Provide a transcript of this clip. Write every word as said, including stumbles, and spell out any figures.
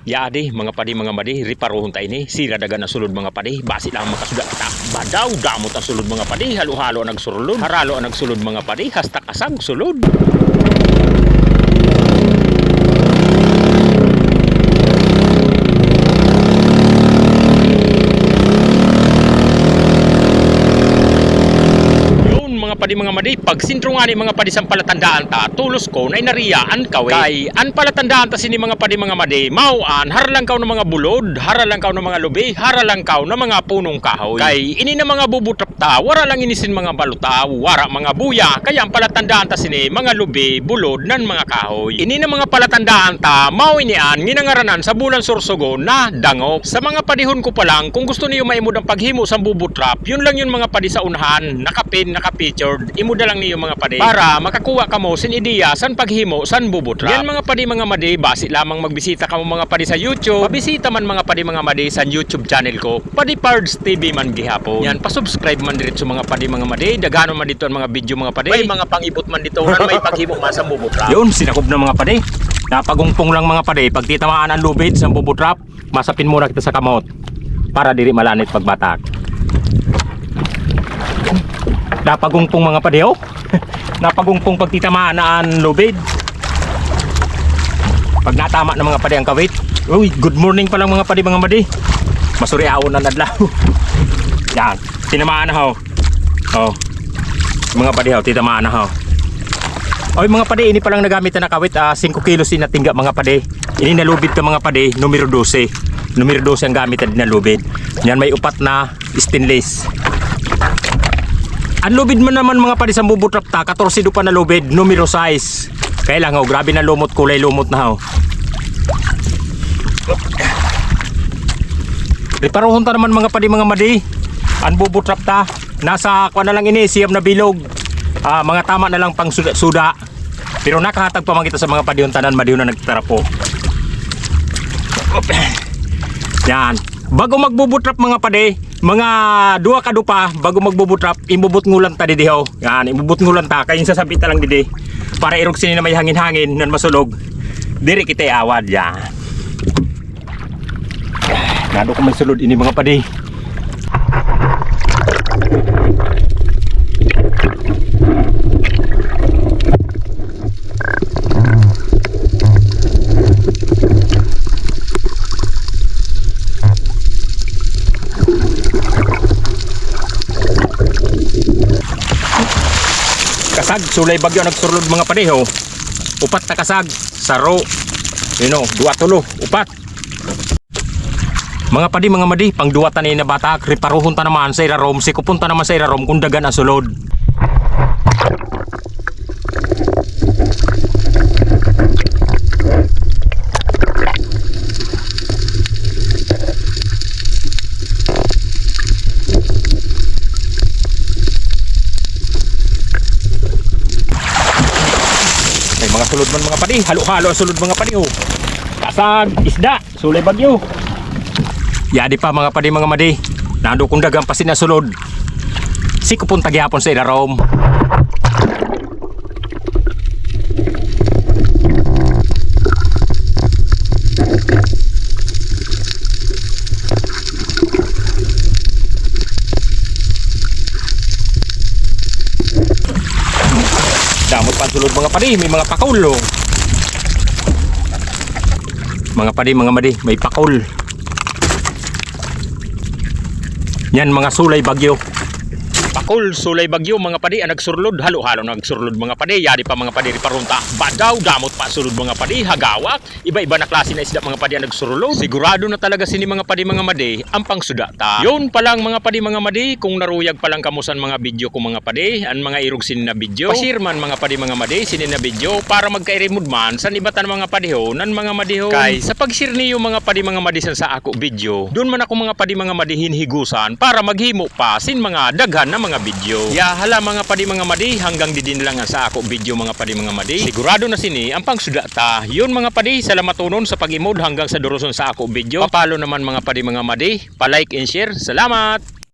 Yadi, mga padi, mga madi, riparuhun ta ini, sira dagan a sulud, mga padi, basi lang makasuda kita. Badaw, damot a sulud, mga padi, halo-halo a nagsurlud, haralo a nagsulud, mga padi, hasta kasag sulud. Yun, mga padi, mga madi, pagsintro ngani, mga padi, san palatandaan ta, tulos ko na inariya an kawit. Kay an palatandaan ta sini, mga padi, mga madi, maw-an haralangkaw na mga bulod, haralangkaw na mga lubi, haralangkaw na mga punong kahoy. Kay ini na mga bubutrap ta, wara lang ini sin mga balutaw, wara mga buya, kaya an palatandaan ta sini mga lubi, bulod, nan mga kahoy. Ini na mga palatandaan ta, maw ini an nginangaranan sa bulan Sorsogon na dangop. Sa mga padihon ko pa lang, kung gusto niyo maimod an paghimo san bubutrap, yun lang yun, mga padi, sa unahan, nakapin, nakapictured, imoda lang niyo, mga padi, para makakuha kamo sin ideya san paghimo san bubutrap. Yan, mga padi, mga madi, basi lamang magbisita kamo, mga padi, sa YouTube. Pabisita man, mga padi, mga madi, san YouTube channel ko, Padi Pards T V man gihapon. Yan, pa-subscribe man diretso, mga padi, mga madi. Daghan man didto an mga video, mga padi. May mga pangibot man didto, nan may paghimo man san bubutrap. Yun, sinakob na, mga padi. Napagungpong lang, mga padi. Pagtitamaan an lubid san bubutrap, masapin muna kita sa kamot para diri malanit pagbatak. Napagungpong, mga padi, oh. Napagungpong pagtitamaan na an lubid. Pag natama na, mga padi, an kawit. Uy, good morning pa lang, mga padi, mga madi. Masuriaon an adlaw. Yan. Tinamaan na, ho. Oh. Mga padi, ho, titamaan na, ho. Oy, mga padi, ini pa lang nagamit na kawit, ah, singko kilos ini natingga, mga padi. Ini na lubid ta, mga padi, numero dose. Numero dose an gamit ta didi na lubid. Yan, may upat na stainless. An lubid man naman, mga padi, san bubutrap ta, katorse do pa na lubid, numero sais. Kaya lang, oh, grabe na lumot, kulay lumot na, oh. Riparuhon ta naman, mga padi, mga madi. An bubutrap ta, nasa, kuwan na lang ini, siyam na bilog. Ah, mga tama na lang pang suda, suda. Pero nakahatag pa man kita sa mga padihon tanan, madihon na nagtarapo. Yan. Bago magbubutrap, mga padi, mga duwa ka dupa, bago magbubutrap, imbubutngulan ta didi, ho. Yan, imbubutngulan ta, kay insasabi ta lang didi. Para irog sini na may hangin-hangin, nan masulog. Diri kita iawad, yan. Nado ko may sulod ini, mga padi. Kasag, sulay bagyo an nagsurlod, mga padi, ho. Upat na kasag, saro. Yun, o, duwa, tulo, upat. Mga padi, mga madi, pangduwa ta na ini na batak, riparuhon ta naman sa irarom, sikupon ta naman sa irarom kung dagan an sulod. May mga sulod man, mga padi, halo-halo an sulod, mga padi, o. Kasag, isda. Sulay bagyo. Yadi pa, mga padi, mga madi. Nado kung dagan pa sini na sulod. Sikupon ta gihapon sa irarom. Damot pa an sulod, mga padi, may mga pakol, o. Mga padi, mga madi, may pakol. Yan, mga sulay bagyo. Pakol, sulay bagyo, mga padi, an nagsurlod, halo-halo nagsurlod, mga padi. Yadi pa, mga padi, riparuhon ta. Badaw, damot pa sulod, mga padi, hagawak. Iba-iba na klase na isda, mga padi, an nagsurlod. Sigurado na talaga sini, mga padi, mga madi, an pangsuda ta. Yun pa lang, mga padi, mga madi, kung naruyag pa lang kamo san mga video ko, mga padi, an mga irog sini na video, pa-share man, mga padi, mga madi, sini na video, para magkairimod man san iba ta na mga padiho, nan mga madiho. Kay sa pag-share niyo, mga padi, mga madi, san sa ako video, dun man ako, mga padi, mga madi, hinhigusan para maghimo pa sin mga daghan na mga video. Ya, hala, mga padi, mga madi, hanggang didi na lang an sa ako video, mga padi, mga madi. Sigurado na sini an pangsuda ta. Yun, mga padi, salamatunon sa pag-imod hanggang sa duruson sa ako video. Pa-follow naman, mga padi, mga madi. Pa-like and share. Salamat!